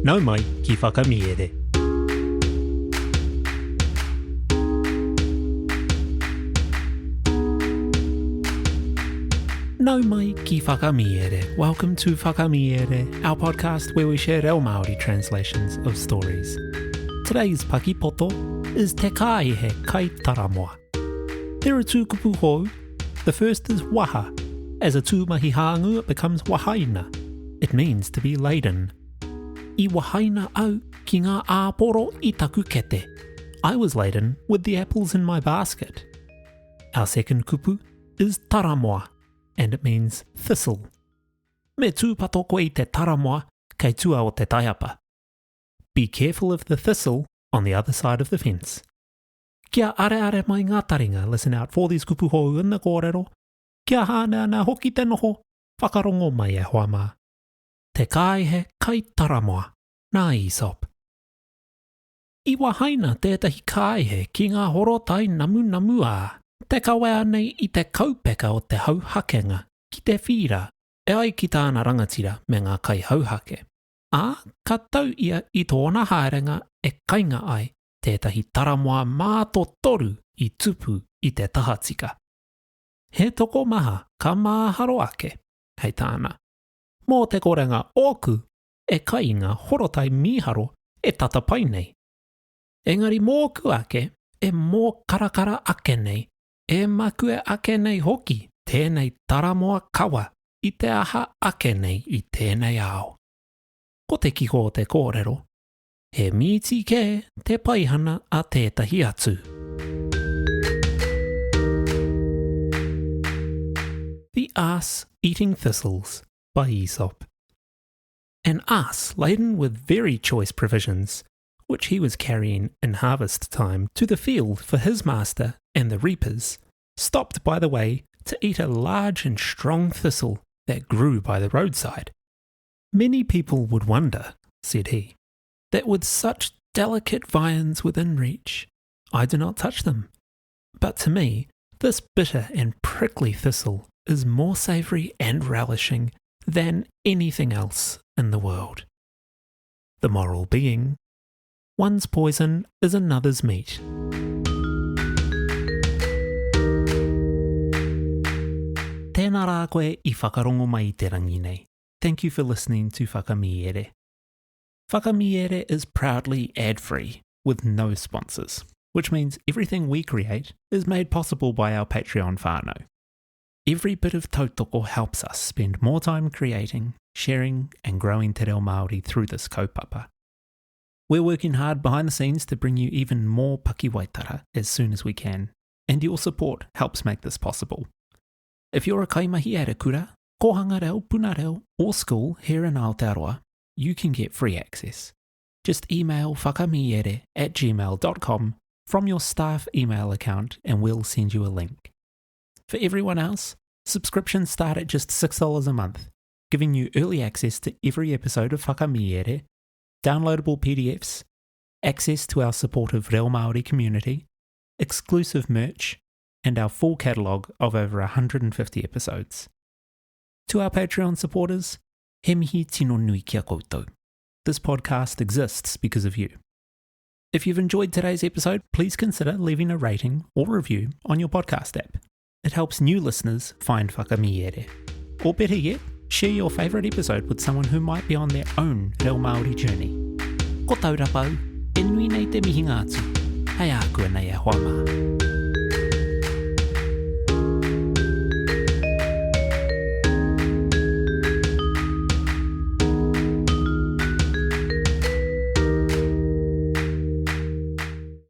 Nau mai ki Whakamiere. Nau mai ki Whakamiere. Welcome to Whakamiere, our podcast where we share reo Māori translations of stories. Today's pakipoto is Te Kāihe Kai Taramoa. There are two kupu hou. The first is waha. As a tūmahi hāngu, it becomes wahaina. It means to be laden. I wahaina au ki ngā āporo i taku kete. I was laden with the apples in my basket. Our second kupu is taramoa, and it means thistle. Me tūpato koe i te taramoa kei tua o te taiapa. Be careful of the thistle on the other side of the fence. Kia areare mai ngā taringa, listen out for these kupu hou in the kōrero. Kia hāneanea hoki te noho, whakarongo mai e hoa mā. Te kāihe kai taramoa, nā Aesop. I wahaina tētahi kāihe ki ngā horotai namunamu ā, te kawea nei i te kaupeka o te hauhakenga ki te whīra e ai ki tāna rangatira me ngā kaihauhake. Ā, ka tau ia i tōna haerenga e kainga ai tētahi taramoa mātotoru i tupu i te tahatika. He tokomaha ka māharo ake, hei tāna, mō te korenga ōku e kai i ngā horotai mīharo e tata pai nei. Engari mōku ake e mōkarakara ake nei, e makue ake nei hoki tēnei taramoa kawa i te aha ake nei i tēnei ao. Ko te kiko o te kōrero, he mīti kē te paihana a tētahi atu. The Ass Eating Thistles by Aesop. An ass laden with very choice provisions, which he was carrying in harvest time to the field for his master and the reapers, stopped by the way to eat a large and strong thistle that grew by the roadside. Many people would wonder, said he, that with such delicate viands within reach, I do not touch them. But to me, this bitter and prickly thistle is more savoury and relishing than anything else in the world. The moral being, one's poison is another's meat. Tēnā rā koe i whakarongo mai i te rangi nei. Thank you for listening to Whakamiere. Whakamiere is proudly ad-free, with no sponsors, which means everything we create is made possible by our Patreon whānau. Every bit of tautoko helps us spend more time creating, sharing and growing te reo Māori through this kaupapa. We're working hard behind the scenes to bring you even more pakiwaitara as soon as we can, and your support helps make this possible. If you're a kaimahi at a kura, kōhanga reo, puna reo, or school here in Aotearoa, you can get free access. Just email whakamiere at gmail.com from your staff email account and we'll send you a link. For everyone else, subscriptions start at just $6 a month, giving you early access to every episode of Whakamiere, downloadable PDFs, access to our supportive Reo Māori community, exclusive merch, and our full catalogue of over 150 episodes. To our Patreon supporters, he mihi tino nui kia koutou. This podcast exists because of you. If you've enjoyed today's episode, please consider leaving a rating or review on your podcast app. It helps new listeners find Whakamiere. Or better yet, share your favourite episode with someone who might be on their own reo Māori journey. Ko Taurapau, e nui nei te mihinga atu. Hei ākuanei e hoa mā.